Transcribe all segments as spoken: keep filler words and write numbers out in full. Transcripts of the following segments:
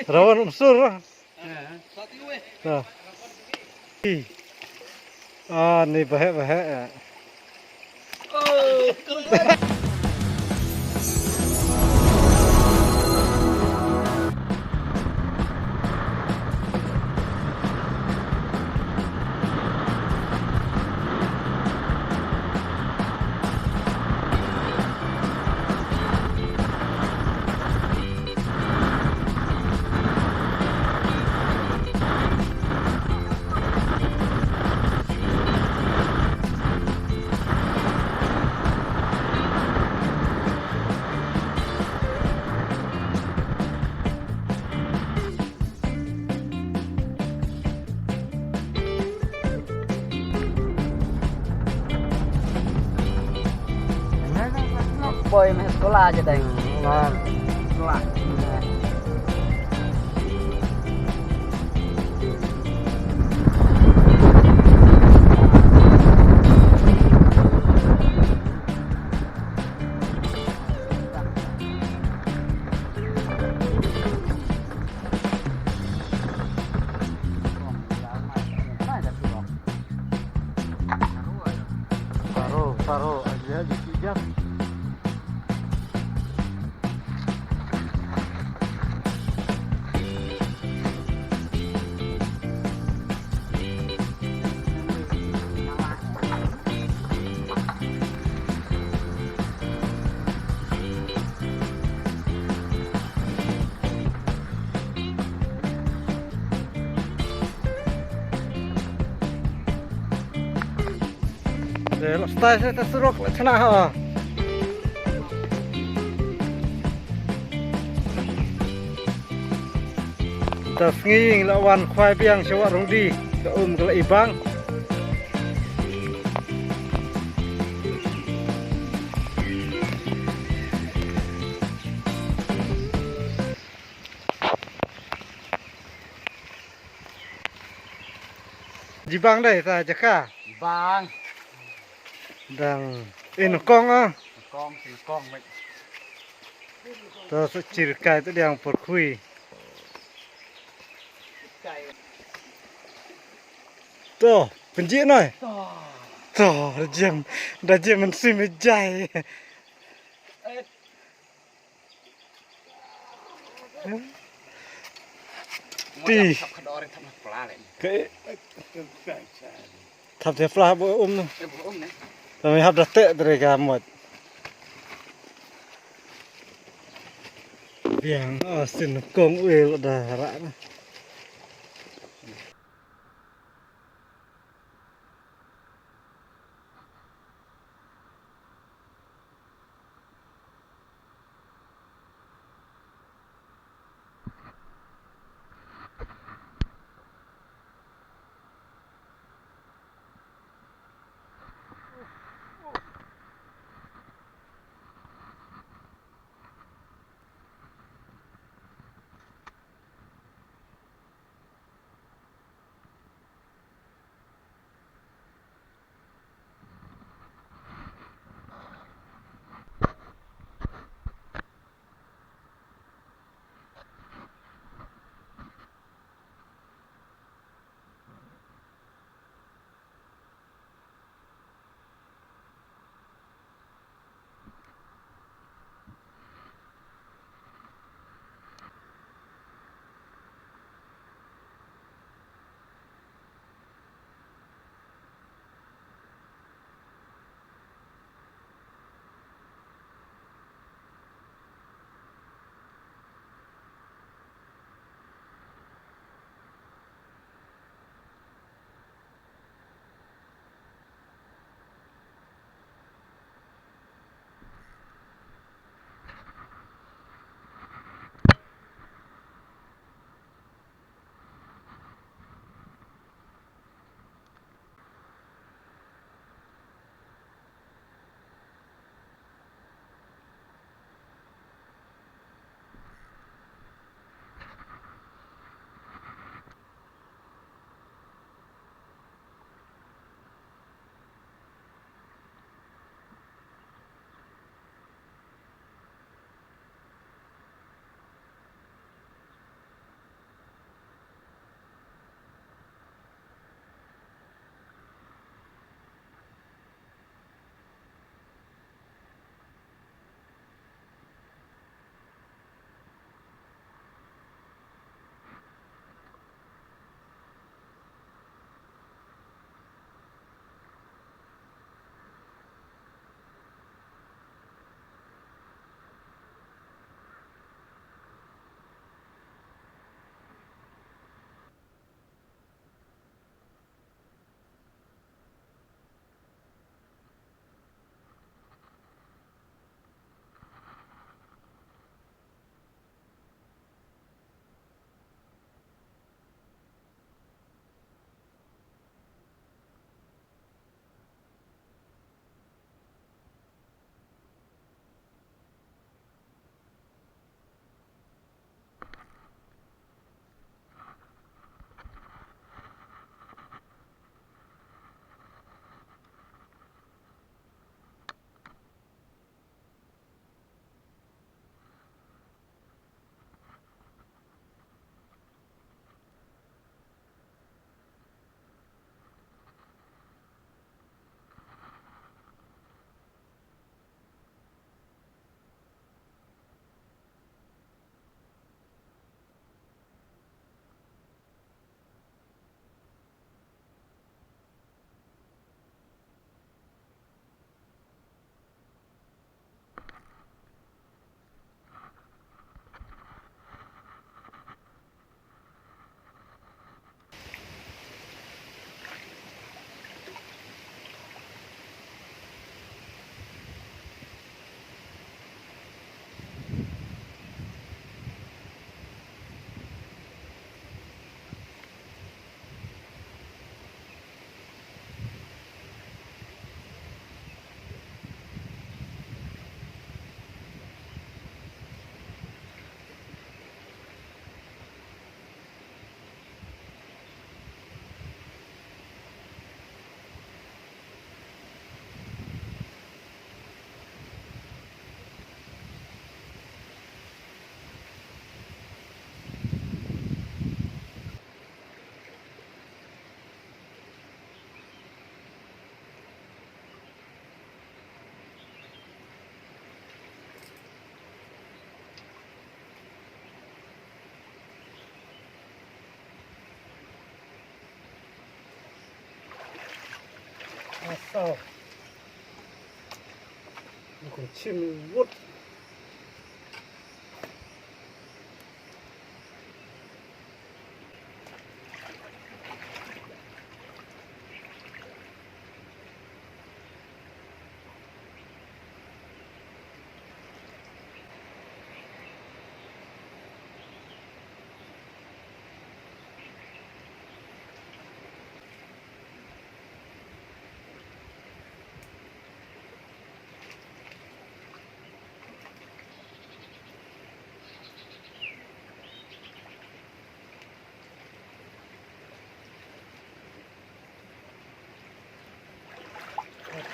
Rawan um sur. Nah. Ih. Ah, ni bahek bahek. Poi meh sekolah aja deng. Sekolah. Taro, taro, aja di kijang. Te la stai sa ta surok la chna ha. Ta sngi la wan khwai biang sha Wah Rongdi, ka um ka la i bang. Jibang dei ta jaka. Bang. Dang. Eh, nyngkong ah. Nyngkong, nyngkong, mate. To sa chirkai tu diang por khui. To, pynjih noi. To. To, da jem, da jem man sim jai. Ti. Ke. Thap te pla bo um no. Te bo um ne. Kami hap da te dre ka mot. Biang, oh, sin kong ue lo da ra na. Saw. Ngan shim wut.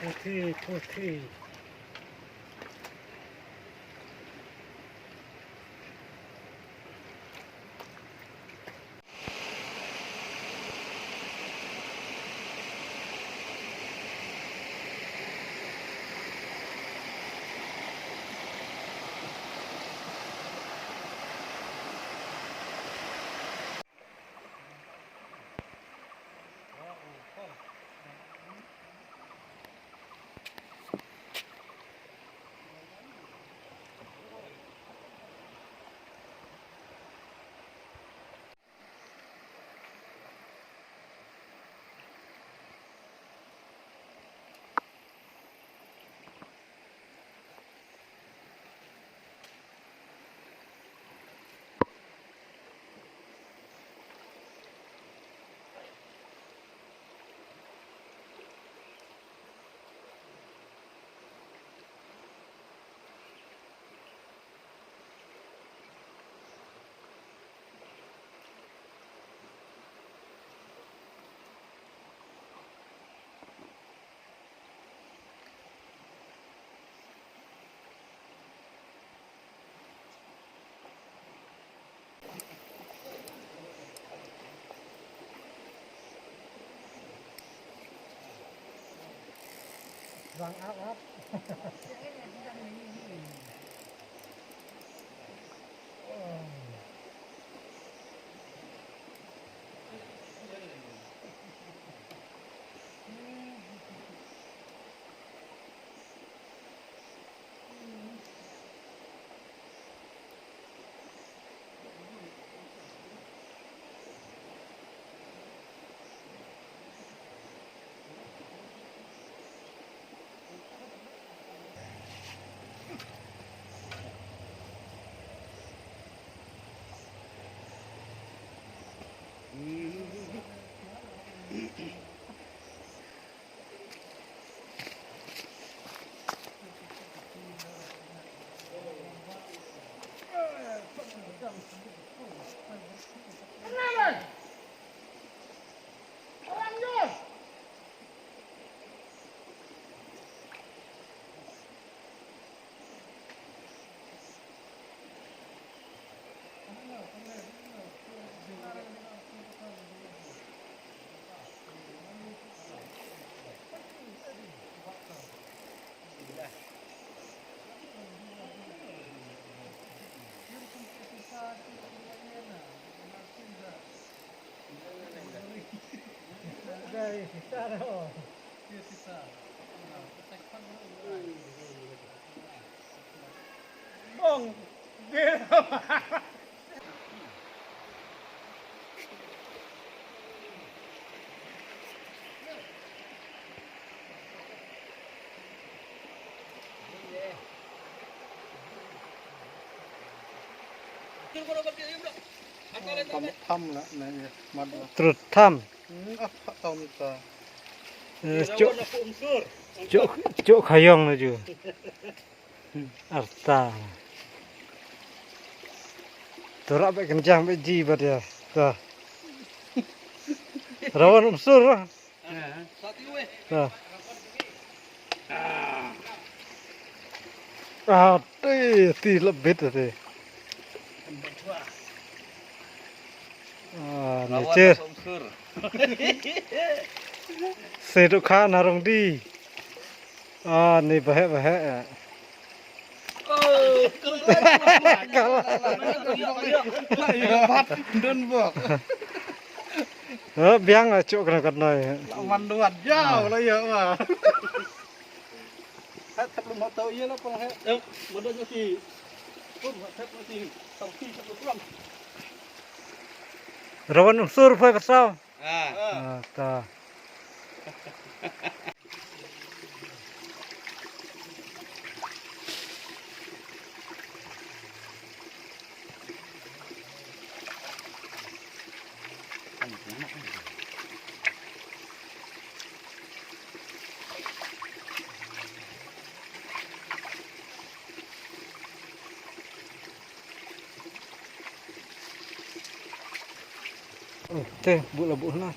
Puthi, puthi. Rang ap ap. Bong. Trut tham. Eh, cuk, cuk, cuk khayong na ju. Arta. To rah bad kynjang bad ji bad ïa. To. Rawan Umsur. To. Ah, ti, ti lebit ti. Ah, ni chir. Seduk kha na rong di. Ah, ni bahek bahek. Don bok. Eh, biang la chuk kena kat noi. La man duat jauh la ya wa. Hat tak belum mau tahu iya la pun hat. Eh, mana jadi? Pun hat masih sampai satu pulang. Rawan unsur phai pasal. Ah. Ah, ta. Oh, te, bu la bu na.